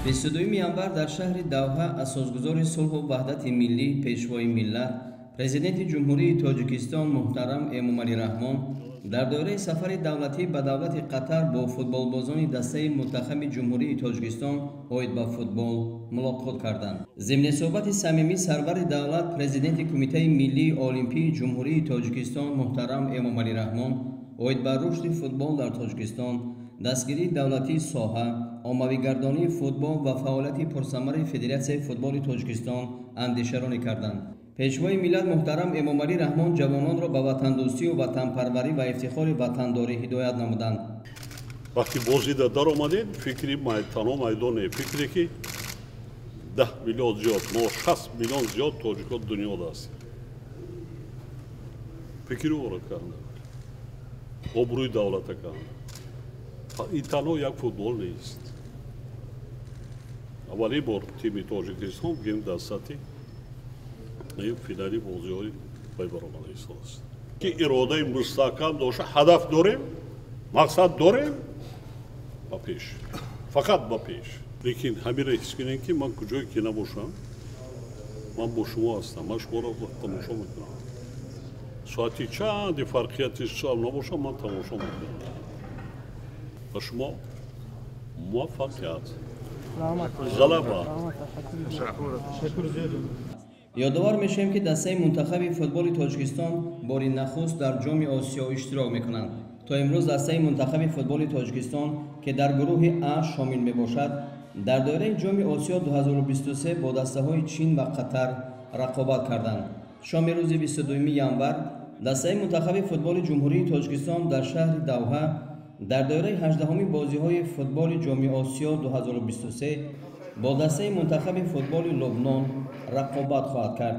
22 январ дар шаҳри Давҳа асосгузори сулҳу ваҳдати миллӣ, пешвои миллат, Президенти Ҷумҳурии Тоҷикистон муҳтарам Эмомалӣ Раҳмон дар доираи сафари давлатӣ ба давлати Қатар бо футболбозони дастаи мунтахаби Ҷумҳурии Тоҷикистон оид ба футбол мулоқот карданд. Зимни суҳбати самимӣ сарвари давлат, Президенти Кумитаи миллии олимпии Ҷумҳурии Тоҷикистон муҳтарам Эмомалӣ Раҳмон оид ба рушди футбол дар Тоҷикистон, дастгирии давлатии соҳа, оммавигардонии футбол ва фаъолияти пурсамари Федератсияи футболи Тоҷикистон андешаронӣ карданд. Пешвои миллат муҳтарам Эмомалӣ Раҳмон ҷавононро ба ватандӯстию ватанпарварӣ ва ифтихори ватандорӣ ҳидоят намуданд. Вақти бозида даромадем, фикри танҳо майдоне, фикре ки 10 миллион зиёд, мо 60 миллион зиёд тоҷико дунёда ҳастем. Фикри ӯро кардам, обрӯи давлата кардам. Ин танҳо як футбол нест. Аввалин бор тими Тоҷикистон гем дар сатҳи финали бозиҳои вай баромада истодааст. Ки иродаи мустаҳкам дошта, ҳадаф дорем, мақсад дорем, ба пеш, фақат ба пеш. Лекин ҳаминро ҳис кунем, ки ман куҷое ки набошам, ман бо шумо ҳастам, ман шуморо тамошо мекунам. Соати чанди фарқияти соат набошам, ман тамошо мекунам. Ба шумо муваффақият, ғалаба. Ёдовар мешавем, ки дастаи мунтахаби футболи Тоҷикистон бори нахуст дар Ҷоми Осиё иштирок мекунанд. То имрӯз дастаи мунтахаби футболи Тоҷикистон, ки дар гурӯҳи А шомил мебошад, дар доираи Ҷоми Осиё 2023 бо дастаҳои Чин ва Қатар рақобат карданд. Шоми рӯзи 22 январ дастаи мунтахаби футболи Ҷумҳурии Тоҷикистон дар шаҳри Давҳа дар доираи 18-уми бозиҳои футболи Ҷоми Осиё 2023 бо дастаи мунтахаби футболи Лубнон рақобат хоҳад кард.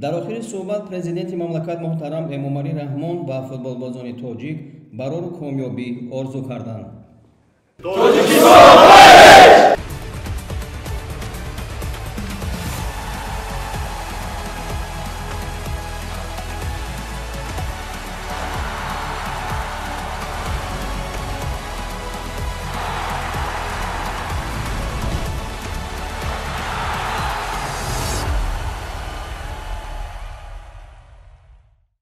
Дар охири суҳбат президенти мамлакат муҳтарам Эмомалӣ Раҳмон ба футболбозони тоҷик барору комёбӣ орзу карданд. Тоҷикистон!